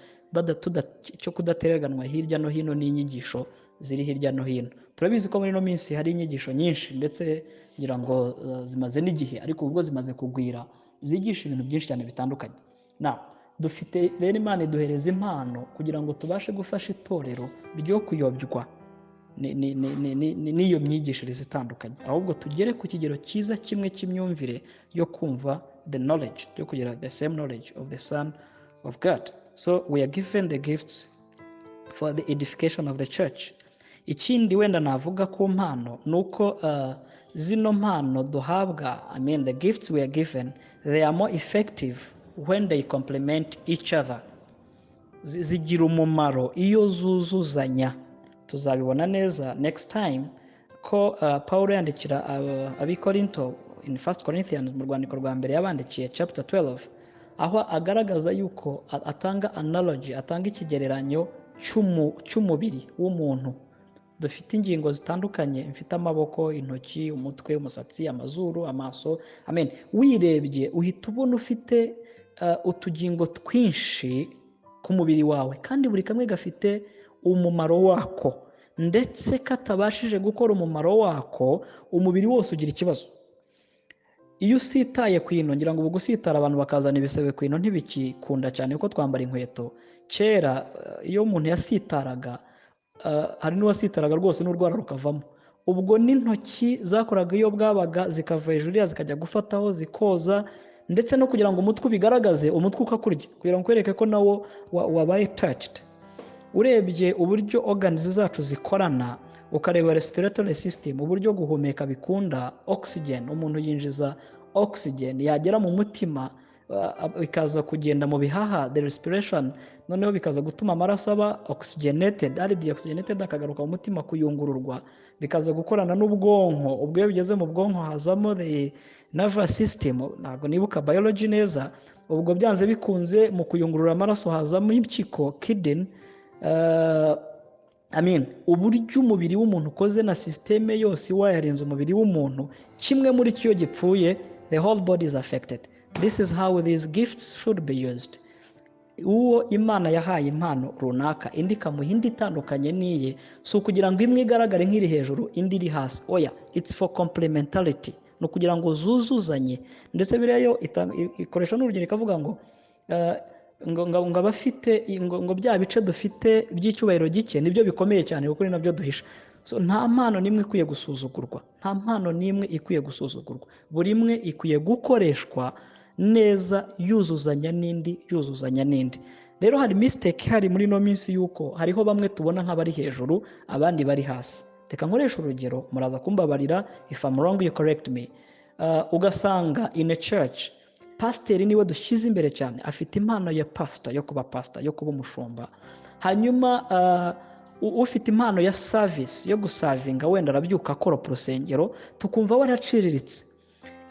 cyo kudatereganwa hirya no hino n'inyigisho ziri hirya no hino. Turabizi ko muri ino minsi hari inyigisho nyinshi, ndetse ngira ngo zimaze n'igihe, ariko ubwo zimaze kugwira, zigisha ibintu byinshi cyane bitandukanye. Na dufite rero, Imana iduhereza impano kugira ngo tubashe gufasha itorero ryo kuyobywa n'iyo myigishirize itandukanye, ahubwo tugere ku kigero cyiza kimwe cy'imyumvire yo kumva the knowledge, yo kugira the same knowledge of the Son of God. So we are given the gifts for the edification of the church. Ikindi wenda navuga ku mpano ni uko zino mpano duhabwa, I mean, the gifts we are given, they are more effective when they complement each other. Zigira umumaro iyo zuzuzanya. Tuzabibona neza next time ko Paul yandikira Abikorinto in First Corinthians, mu rwandiko rwa mbere yabandikiye, chapter 12, aho agaragaza yuko atanga analogy, atanga ikigereranyo cy'umubiri w'umuntu. Dufite ingingo zitandukanye: mfite amaboko, intoki, umutwe, umusatsi, amazuru, amaso. Amen. Wirebye uhita ubona ufite utugingo twinshi ku mubiri wawe, kandi buri kamwe gafite umumaro wako, ndetse katabashije gukora umumaro wako, umubiri wose ugira ikibazo. Iyo usitaye ku ino, ngira ngo ubu gusitara abantu bakazana ibisebe ku ino ntibikikunda cyane kuko twambara inkweto. Kera iyo umuntu yasitaraga, hari n'uwasitaraga rwose n'urwara rukavamo. Ubwo n'intoki zakoraga iyo bwabaga, zikava hejuru iriya zikajya gufataho, zikoza, ndetse no kugira ngo umutwe ubigaragaze, umutwe ukakurya kugira ngo ukwereke ko nawo wabaye touched. Urebye uburyo organs zacu zikorana, ukareba respiratory system, uburyo guhumeka bikunda, oxygen, umuntu yinjiza oxygen, yagera mu mutima, ikaza kugenda mu bihaha, the respiration, noneho bikaza gutuma amaraso aba oxygenated, ari deoxygenated, akagaruka mu mutima kuyungururwa, bikaza gukorana n'ubwonko. Ubwo iyo bigeze mu bwonko hazamo the nervous system. Ntabwo nibuka biology neza. Ubwo byanze bikunze mu kuyungurura amaraso hazamo impyiko, kidney. I mean, uburyo umubiri w'umuntu ukoze na système yose iwayarinze umubiri w'umuntu, kimwe muri cyo iyo gipfuye, the whole body is affected. This is how these gifts should be used. Uwo Imana yahaye impano runaka, indi ikamuha indi itandukanye n'iye, si ukugira ngo imwe igaragare nk'iri hejuru, indi iri hasi. Oya, it's for complementarity, ni ukugira ngo zuzuzanye. Ndetse biriya yo ikoresha n'urugero, ikavuga ngo ngo abafite ngo bya bice dufite by'icyubahiro gike nibyo bikomeye cyane, kuko ni nabyo duhisha. So nta mpano n'imwe ikwiye gusuzugurwa, nta mpano n'imwe ikwiye gusuzugurwa. Buri imwe ikwiye gukoreshwa neza, yuzuzanya n'indi, yuzuzanya n'indi. Rero hari mistake ihari muri ino minsi yuko hariho bamwe tubona nk'abari hejuru, abandi bari hasi. Reka nkoreshe urugero, muraza kumbabarira, if I'm wrong you correct me. Ugasanga in a church pasiteri niwe dushyize imbere cyane, afite impano ya pastor, yo kuba pastor, yo kuba umushumba. Hanyuma ufite impano ya service, yo guservinga, wenda arabyuka akoropa urusengero, tukumva waraciriritse.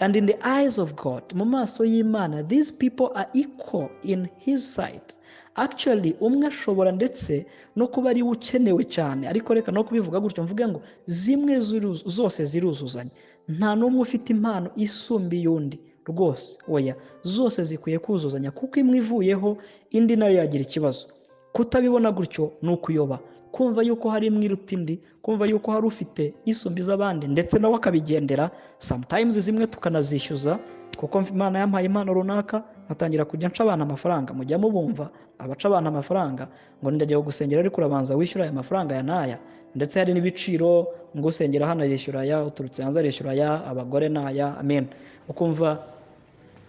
And in the eyes of God, mu maso y'Imana, these people are equal in his sight. Actually umwe ashobora ndetse no kuba ari we ukenewe cyane, ariko reka no kubivuga gutyo, mvuge ngo zimwe zose ziruzuzanya. Nta n'umwe ufite impano isumba iy'undi rwose, oya, zose zikwiye kuzuzanya, kuko imwe ivuyeho indi nayo yagira ikibazo. Kutabibona gutyo ni ukuyoba, kumva yuko hari imwe iruta indi, kumva yuko hari ufite isumba iz'abandi ndetse nawe akabigendera. Sometimes zimwe tukanazishyuza, kuko Imana yampaye impano runaka nkatangira kujya nca abantu amafaranga. Mujya mubumva abaca abantu amafaranga ngo ndajya gusengera ariko urabanza wishyura aya mafaranga aya n'aya, ndetse hari n'ibiciro ngo usengera hano arishyura aya, uturutse hanze arishyura aya, abagore n'aya, amen. Ukumva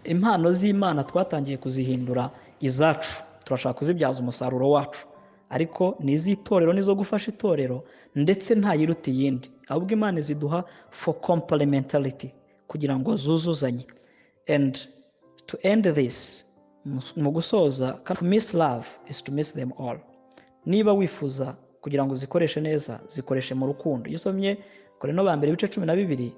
impano z'Imana twatangiye kuzihindura izacu, turashaka kuzibyaza umusaruro wacu, ariko ni iz'itorero, nizo gufasha itorero, ndetse ntayiruta iyindi, ahubwo Imana iziduha for complementarity, kugira ngo zuzuzanye. And to end this, mu gusoza, to miss love is to miss them all. Niba wifuza kugira ngo uzikoreshe neza, zikoreshe mu rukundo. Iyo usomye Korinto ba mbere ibice 12,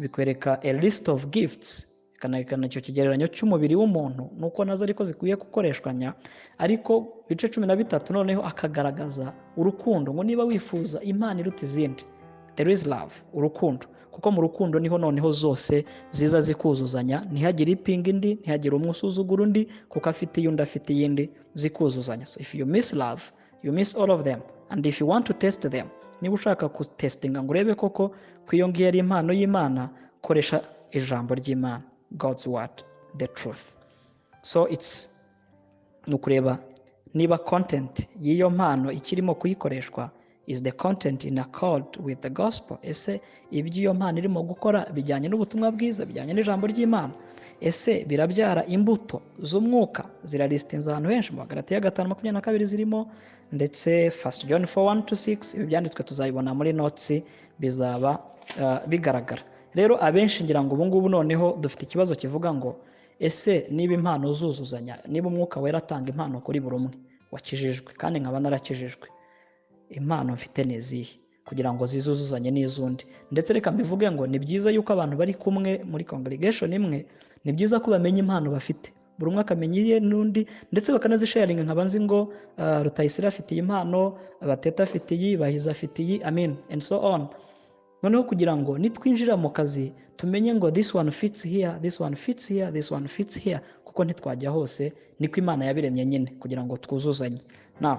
bikwereka a list of gifts, bikanerekana icyo kigereranyo cy'umubiri w'umuntu nuko nazo ariko zikwiye gukoreshwanya. Ariko ibice 13 noneho akagaragaza urukundo, ngo niba wifuza impano iruta izindi, there is love, urukundo, kuko mu rukundo niho noneho zose ziza zikuzuzanya, ntihagire ipinga indi, ntihagire umwe usuzugura undi kuko afite iy'undi afite iyindi, zikuzuzanya. So if you miss love, you miss all of them. And if you want to test them, niba ushaka gutestinga ngo urebe koko ko iyo ngiyo ari impano y'Imana, koresha ijambo ry'Imana, God's word, the truth. So it's ni ukureba niba content y'iyo mpano ikirimo kuyikoreshwa, is the content in accord with the gospel? Ese ibyo iyo mpano irimo gukora bijyanye n'ubutumwa bwiza, bijyanye n'ijambo ry'Imana? Ese birabyara imbuto z'umwuka? Ziralistinze ahantu henshi mu Bagalatiya 5:22 zirimo, ndetse First John 4:1-6. Ibi byanditswe tuzabibona muri notes, bizaba bigaragara. Rero abenshi ngira ngo ubu ngubu noneho dufite ikibazo kivuga ngo ese niba impano zuzuzanya, niba Umwuka Wera atanga impano kuri buri umwe wakijijwe, kandi nkaba narakijijwe, impano mfite ni izihe kugira ngo zizuzuzanye n'iz'undi? Ndetse reka mbivuge ngo ni byiza yuko abantu bari kumwe muri congregation imwe, ni byiza ko bamenya impano bafite, buri umwe akamenya iye n'undi, ndetse bakanazisharinga. Nkaba nzi ngo Rutayisire afite iyi mpano, Bateta afite iyi, Bahizi afite iyi, amen, and so on. Noneho kugira ngo nitwinjira mu kazi tumenye ngo this one fits here, this one fits here, this one fits here, kuko ntitwajya hose, niko Imana yabiremye nyine kugira ngo twuzuzanye. Now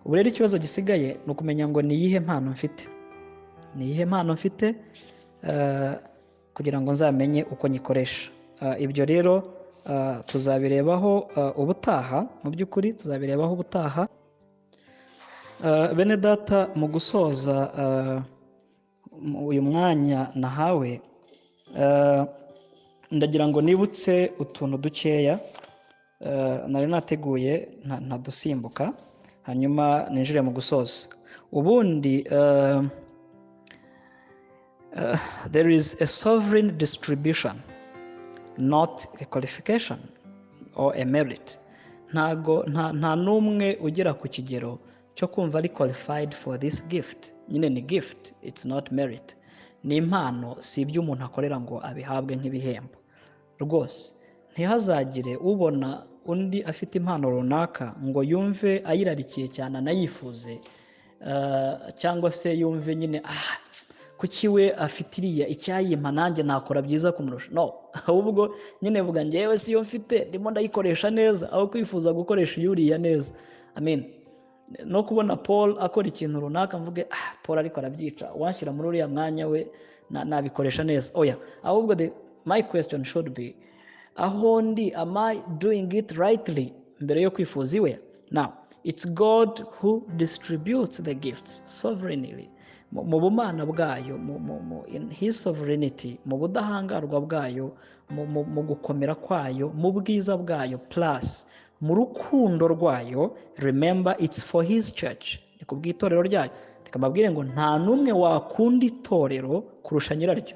ubu rero ikibazo gisigaye ni ukumenya ngo ni iyihe mpano mfite, ni iyihe mpano mfite, kugira ngo nzamenye uko nyikoresha. Ibyo rero tuzabirebaho ubutaha, mu by'ukuri tuzabirebaho ubutaha. Bene data, mu gusoza uyu mwanya nahawe, ndagira ngo nibutse utuntu dukeya nari nateguye ntadusimbuka, hanyuma ninjire mu gusoza. Ubundi there is a sovereign distribution, not a qualification or a merit. Ntago nta n'umwe ugera ku kigero cyo kumva ari qualified for this gift. Nyine ni gift, it's not merit, ni impano, si ibyo umuntu akorera ngo abihabwe nk'ibihembo. Rwose ntihazagire ubona undi afite impano runaka ngo yumve ayirarikiye cyane anayifuze, cyangwa se yumve nyine kuki we afite iriya, icyayimpa nanjye nakora byiza kumurusha. No, ahubwo nyine vuga ngewe siyo mfite, ndimo ndayikoresha neza, aho kwifuza gukoresha iyuriya neza. Amen. No kubona Paul akora ikintu runaka mvuge Paul ariko arabyica, wanshyira muri uriya mwanya we nabikoresha neza. Oya, ahubwo my question should be, aho ndi, am I doing it rightly, mbere yo kwifuza iwe? Now it's God who distributes the gifts sovereignly. mu bumana bwayo, mu in his sovereignty, mu budahangarwa bwayo, mu gukomera kwayo, mu bwiza bwayo, plus mu rukundo rwayo. Remember, it's for his church, ni ku bw'itorero ryayo. Reka mbabwire ngo nta n'umwe wakunda itorero kurusha nyiraryo.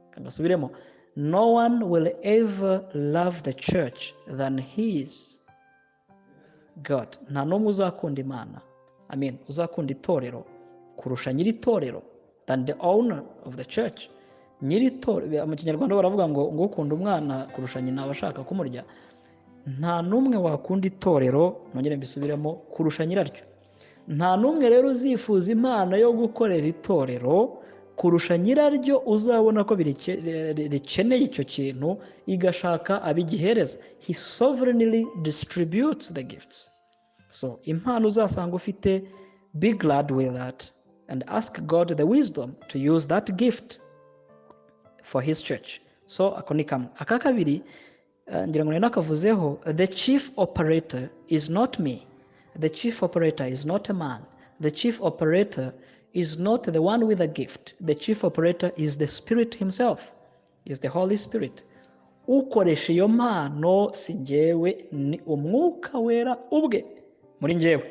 Reka ngasubiremo: no one will ever love the church than his God. Nta n'umwe uzakunda Imana, I mean, uzakunda itorero kurusha nyiri itorero, than the owner of the church, nyiri itorero. Mu Kinyarwanda baravuga ngo ukunda umwana kurusha nyina aba ashaka kumurya. Nta n'umwe wakunda itorero, nongere mbisubiremo, kurusha nyiraryo. Nta n'umwe rero uzifuza impano yo gukorera itorero kurusha nyiraryo, uzabona ko rikeneye icyo kintu, igashaka abigihereza. He sovereignly distributes the gifts. So impano uzasanga ufite, be glad with that and ask God the wisdom to use that gift for his church. So ako ni kamwe. Aka kabiri, ngira ngo nari nakavuzeho: the chief operator is not me, the chief operator is not a man, the chief operator is not the one with a gift. The chief operator is the Spirit himself, is the Holy Spirit. Ukoresha iyo mpano si njyewe, ni Umwuka Wera ubwe muri njyewe.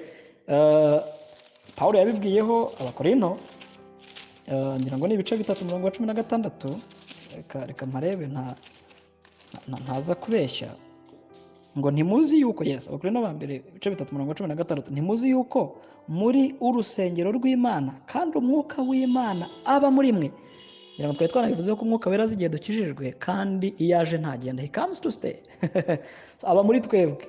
Paul yabibwiyeho Abakorinto, ngira ngo ni ibice 3, umurongo wa 16. Reka mparebe ntaza kubeshya. Ngo ntimuzi yuko, yes, Abakorinto ba mbere ibice 3, umurongo wa 16: "Ntimuzi yuko muri urusengero rw'Imana kandi Umwuka w'Imana aba muri mwe?" Ngira ngo twari twanabivuze ko Umwuka Wera azi igihe dukijijwe, kandi iyo aje ntagenda, he comes to stay. So, aba muri twebwe.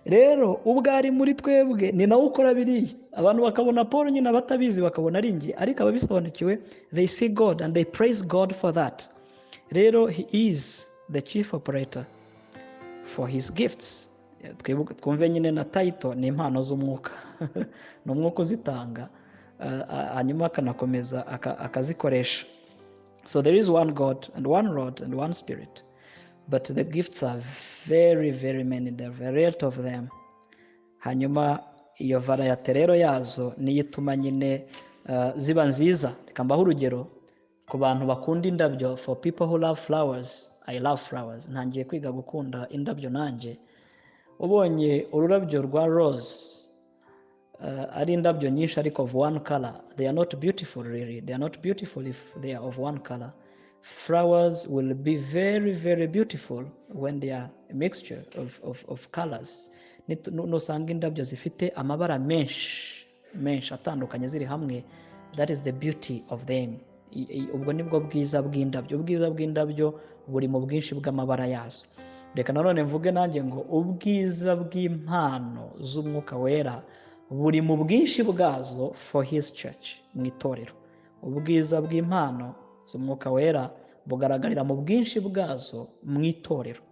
Rero ubwo ari muri twebwe, ni nawe ukora biriya. Abantu bakabona Paul nyine, abatabizi bakabona ari njye, ariko ababisobanukiwe, they see God and they praise God for that. Rero he is the chief operator for his gifts. Twumve nyine na title ni impano z'umwuka, ni umwuka uzitanga, hanyuma akanakomeza akazikoresha. So there is one God and one Lord and one Spirit, but the gifts are very, very many. There are variety of them. Hanyuma iyo variety rero yazo niyo ituma nyine ziba nziza. Reka mbahe urugero ku bantu bakunda indabyo, for people who love flowers. I love flowers, ntangiye kwiga gukunda indabyo nanjye. Ubonye ururabyo rwa rose, ari indabyo nyinshi ariko of one color, they are not beautiful really. They are not beautiful if they are of one color. Flowers will be very, very beautiful when they are a mixture of colors. Nusanga indabyo zifite amabara menshi menshi atandukanye ziri hamwe, that is the beauty of them. Ubwo nibwo bwiza bw'indabyo. Ubwiza bw'indabyo buri mu bwinshi bw'amabara yazo. Reka nanone mvuge nanjye ngo ubwiza bw'impano z'Umwuka Wera buri mu bwinshi bwazo for his church, mu itorero. Ubwiza bw'impano z'Umwuka Wera bugaragarira mu bwinshi bwazo mu itorero.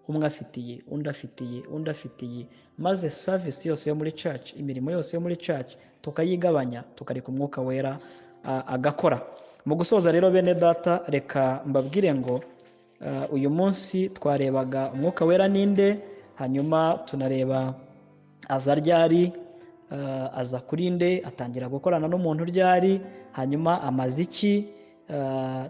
Umwe afitiye undi, afitiye undi, afitiye, maze service yose yo muri church, imirimo yose yo muri church tukayigabanya, tukareka Umwuka Wera agakora. Mu gusoza rero, bene data, reka mbabwire ngo uyu munsi twarebaga Umwuka Wera ninde, hanyuma tunareba aza ryari, aza kuri nde, atangira gukorana n'umuntu ryari, hanyuma amaze iki.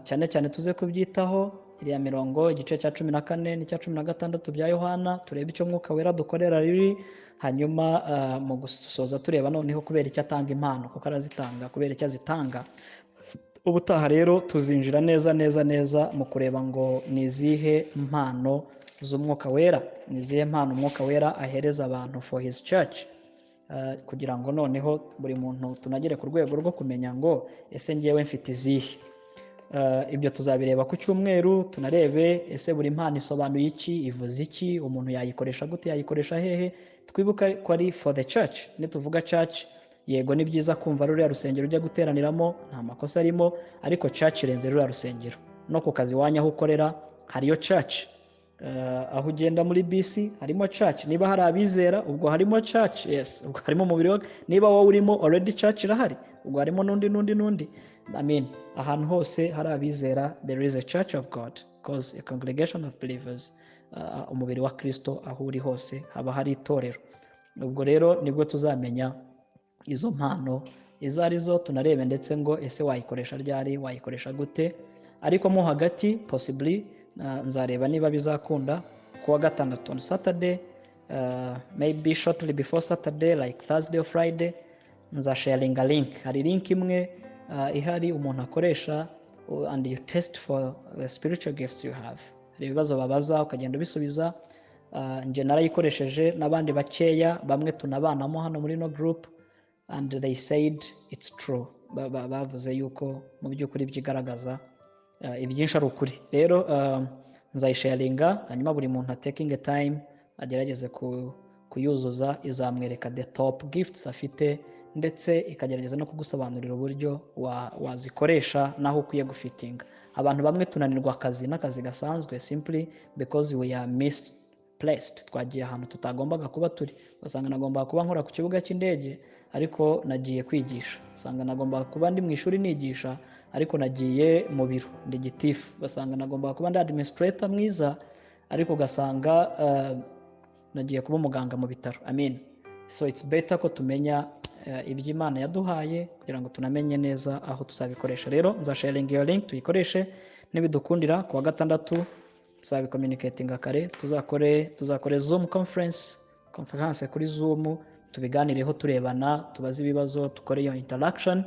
Cyane cyane tuze kubyitaho iriya mirongo, igice cya 14 n'icya 16 bya Yohana, turebe icyo Mwuka Wera dukorera riri. Hanyuma mu gusoza tureba noneho kubera icyo atanga impano, kuko arazitanga, kubera icyo azitanga. Ubutaha rero tuzinjira neza neza neza mu kureba ngo ni izihe mpano z'Umwuka Wera, ni izihe mpano Umwuka Wera ahereza abantu for his church, kugira ngo noneho buri muntu tunagere ku rwego rwo kumenya ngo ese ngewe mfite izihe? Ibyo tuzabireba ku cyumweru, tunarebe ese buri mpano isobanuye iki, ivuze iki, umuntu yayikoresha gute, yayikoresha hehe. Twibuke ko ari for the church. Nituvuga church, yego ni byiza kumva ruriya rusengero ujya guteraniramo, nta makosa arimo, ariko church irenze ruriya rusengero. No ku kazi iwanyu aho ukorera hariyo church. Aho ugenda muri bisi harimo church. Niba hari abizera, ubwo harimo church, yes, ubwo harimo umubiri wa, niba wowe urimo already, church irahari, ubwo harimo n'undi n'undi n'undi. I mean, ahantu hose hari abizera, there is a church of God, because a congregation of believers, umubiri wa Kristo, aho uri hose haba hari itorero. Ubwo rero nibwo tuzamenya izo mpano. izo arizo, tunarebe ndetse ngo ese wayikoresha ryari, wayikoresha gute. Ariko mo hagati possibly nzareba niba bizakunda kuwa gatandatu, on Saturday, maybe shortly before Saturday, like Thursday or Friday, nzasharinga link. Hari link imwe ihari umuntu akoresha and you test for the spiritual gifts you have. Hari ibibazo babaza, ukagenda ubisubiza. Njye narayikoresheje n'abandi bakeya, bamwe tunabanamo hano muri no group, and they said it's true. Bavuze yuko mu by'ukuri byigaragaza, ibyinshi ari ukuri. Rero nzayisharinga, hanyuma buri muntu taking a time agerageze kuyuzuza. Izamwereka the top gifts afite, ndetse ikagerageza no kugusobanurira uburyo wazikoresha n'aho ukwiye gufitinga. Abantu bamwe tunanirwa akazi n'akazi gasanzwe simply because we are misplaced, twagiye ahantu tutagombaga kuba turi. Ugasanga nagombaga kuba nkora ku kibuga cy'indege, ariko nagiye kwigisha. Usanga nagombaga kuba ndi mu ishuri nigisha, ariko nagiye mu biro ndi gitifu. Ugasanga nagombaga kuba ndi administrator mwiza, ariko ugasanga nagiye kuba umuganga mu bitaro. I mean, so it's better ko tumenya ibyo Imana yaduhaye kugira ngo tunamenye neza aho tuzabikoresha. Rero nzasharinga iyo link, tuyikoreshe. Nibidukundira ku wa gatandatu tuzabicommunicatinga kare, tuzakore Zoom conference kuri Zoom, tubiganireho turebana, tubaze ibibazo, dukore iyo interaction.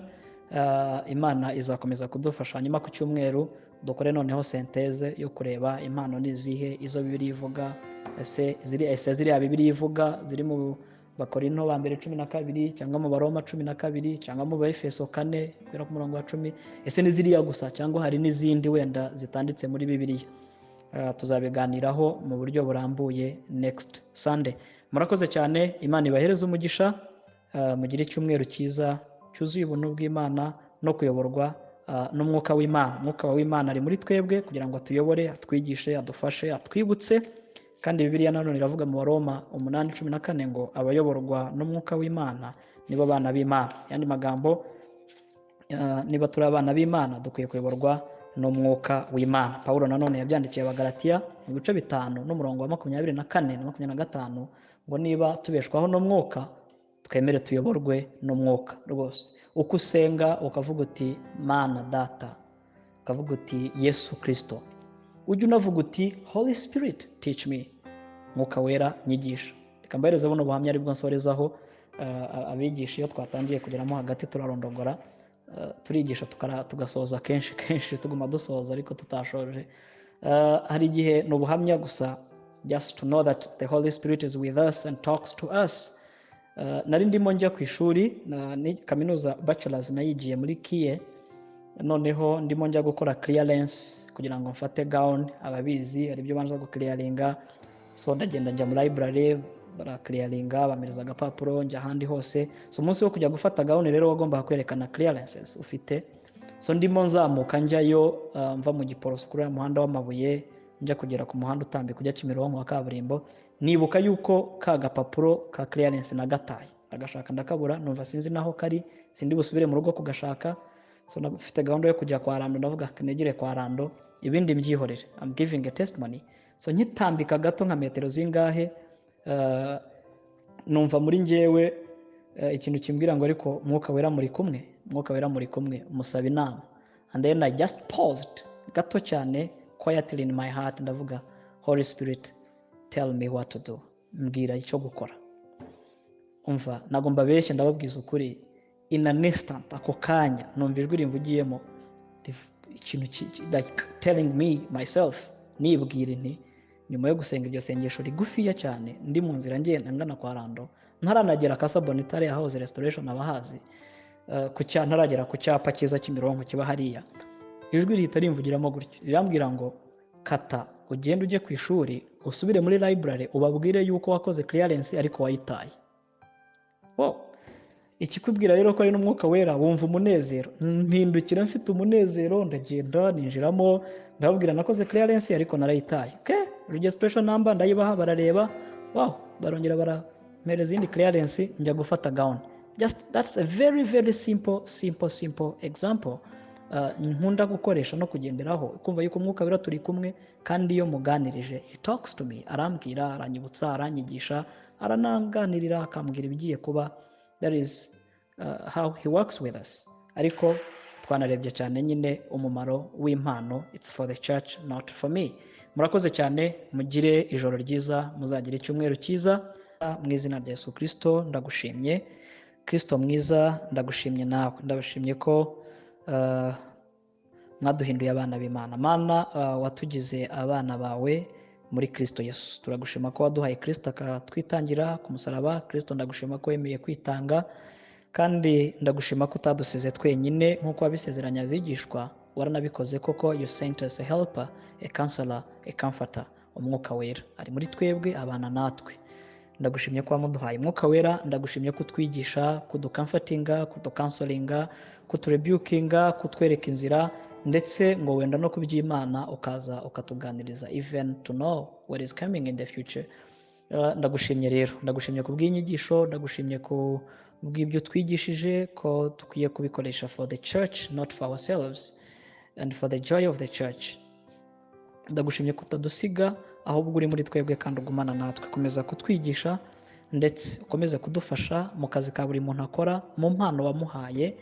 Imana izakomeza kudufasha. Hanyuma ku cyumweru dukore noneho synthèse yo kureba impano ni izihe, izo Bibiliya ivuga. Ese ziriya Bibiliya ivuga ziri mu Bakorinto ba mbere 12, cyangwa mu Baroma 12, cyangwa mu Baefeso 4 guhera ku murongo wa 10, ese ni ziriya gusa cyangwa hari n'izindi wenda zitanditse muri Bibiliya? Tuzabiganiraho mu buryo burambuye next Sunday. Murakoze cyane, Imana ibahereze umugisha, mugire icyumweru cyiza cyuzuye ubuntu bw'Imana no kuyoborwa n'umwuka w'Imana. Umwuka w'Imana ari muri twebwe kugira ngo atuyobore, atwigishe, adufashe, atwibutse. Kandi Bibiliya nanone iravuga mu Baroma 8:14 ngo abayoborwa n'umwuka w'Imana nibo bana b'Imana. Yandi magambo, niba turi abana b'Imana, dukwiye kuyoborwa n'umwuka w'Imana. Pawulo nanone yabyandikiye Abagalatiya mu bice 5 n'umurongo wa 24 na 25 ngo niba tubeshwaho n'umwuka, twemere tuyoborwe n'umwuka rwose. Uko usenga ukavuga uti "Mana Data", ukavuga uti "Yesu Kirisito", ujye unavuga uti "Holy Spirit, teach me", Mwuka Wera nyigisha. Reka mbahereze buno buhamya aribwo nsorezaho. Abigisha iyo twatangiye kugeramo hagati turarondogora, turigisha tugasoza kenshi kenshi, tuguma dusoza ariko tutashoje. Hari igihe ni ubuhamya gusa, just to know that the Holy Spirit is with us and talks to us. Nari ndimo njya ku ishuri ni kaminuza, bachelors nayigiye muri KIE. Noneho ndimo njya gukora clearance kugira ngo mfate gown. Ababizi, hari ibyo banza guclearinga. So ndagenda njya mu library, baraclearinga, bamereza agapapuro, njya ahandi hose. So umunsi wo kujya gufata gown rero wagombaga kwerekana clearances ufite. So ndimo nzamuka njyayo, mva mu Giporoso kuri uriya muhanda w'amabuye, njya kugera ku muhanda utambika ujya Kimironko wa kaburimbo, nibuka yuko ka gapapuro ka clearance nagataye. Ndagashaka ndakabura, numva sinzi naho kari, sindi busubire mu rugo kugashaka. So mfite gahunda yo kujya kwa Rando, ndavuga negere kwa Rando ibindi mbyihorere. I'm giving a testimony. So nkitambika gato nka metero zingahe, numva muri njyewe ikintu kimbwira ngo ariko Mwuka Wera muri kumwe, Mwuka Wera muri kumwe, musaba inama. And then I just paused gato cyane, quietly in my heart ndavuga "Holy Spirit, tell me what to do", mbwira icyo gukora. Umva, ntabwo mbabeshya, ndababwiza ukuri, in an instant, ako kanya, numva ijwi rimvugiyemo ikintu like telling me myself, nibwira nti nyuma yo gusenga iryo sengesho rigufiya cyane, ndi mu nzira ngenda ngana kwa Rando, ntaranagera Casa Bonita yahoze Restoration, abahazi, ntaragera ku cyapa cyiza Kimironko kiba hariya, ijwi rihita rimvugiramo gutyo, rirambwira ngo kata ugende ujye ku ishuri, usubire muri library, ubabwire yuko wakoze clearance ariko wayitaye. Wow. Ikikubwira rero ko ari n'Umwuka Wera, wumva umunezero. Mpindukira mfite umunezero, ndagenda ninjiramo, ndababwira nakoze clearance ariko narayitaye. Okay, registration number ndayibaha, barareba, wow, barongera barampereza iyindi clearance, njya gufata gown. Just that's a very very simple simple simple example nkunda gukoresha no kugenderaho, kumva yuko Umwuka Wera turi kumwe, kandi iyo muganirije, he talks to me, arambwira, aranyibutsa, aranyigisha, arananganirira, akambwira ibigiye kuba. That is how he works with us. Ariko twanarebye cyane nyine umumaro w'impano. It's for the church, not for me. Murakoze cyane, mugire ijoro ryiza, muzagire icyumweru cyiza mu izina rya Yesu Kirisito. Ndagushimye Kirisito mwiza, ndagushimye nawe, ndabashimye ko mwaduhinduye abana b'Imana. Mana, watugize abana bawe muri Kirisito Yesu. Turagushima ko waduhaye Kirisito akatwitangira ku musaraba. Kirisito, ndagushima ko wemeye kwitanga, kandi ndagushima ko utadusize twenyine nk'uko wabisezeranya abigishwa. Waranabikoze koko. You sent us a helper, a counselor, a comforter. Umwuka Wera ari muri twebwe, abana natwe. Ndagushimye ko wamuduhaye Umwuka Wera. Ndagushimye ko utwigisha, kuducomfortinga, kuducounselinga, kuturebukinga, kutwereka inzira, ndetse ngo wenda no kuby'Imana ukaza ukatuganiriza, even to know what is coming in the future. Ndagushimye rero, ndagushimye ku bw'inyigisho, ndagushimye ku bw'ibyo twigishije, ko dukwiye kubikoresha for the church, not for ourselves, and for the joy of the church. Ndagushimye kutadusiga, ahubwo uri muri twebwe kandi ugumana natwe. Komeza kutwigisha, ndetse ukomeze kudufasha mu kazi ka buri muntu akora mu mpano wamuhaye.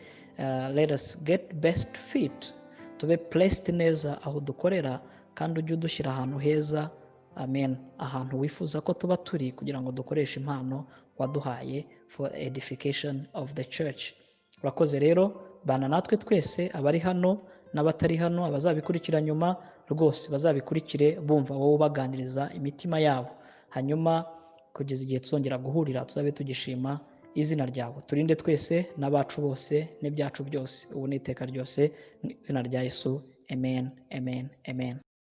Let us get best fit, tube placed neza aho dukorera, kandi ujye udushyira ahantu heza, amen, ahantu wifuza ko tuba turi, kugira ngo dukoreshe impano waduhaye for edification of the church. Urakoze rero, bana natwe twese, abari hano n'abatari hano, abazabikurikira nyuma rwose bazabikurikire bumva wowe ubaganiriza imitima yabo. Hanyuma kugeza igihe tuzongera guhurira, tuzabe tugishima izina ryawe. Turinde twese n'abacu bose n'ibyacu byose, ubu n'iteka ryose, mu izina rya Yesu. Amen, amen, amen.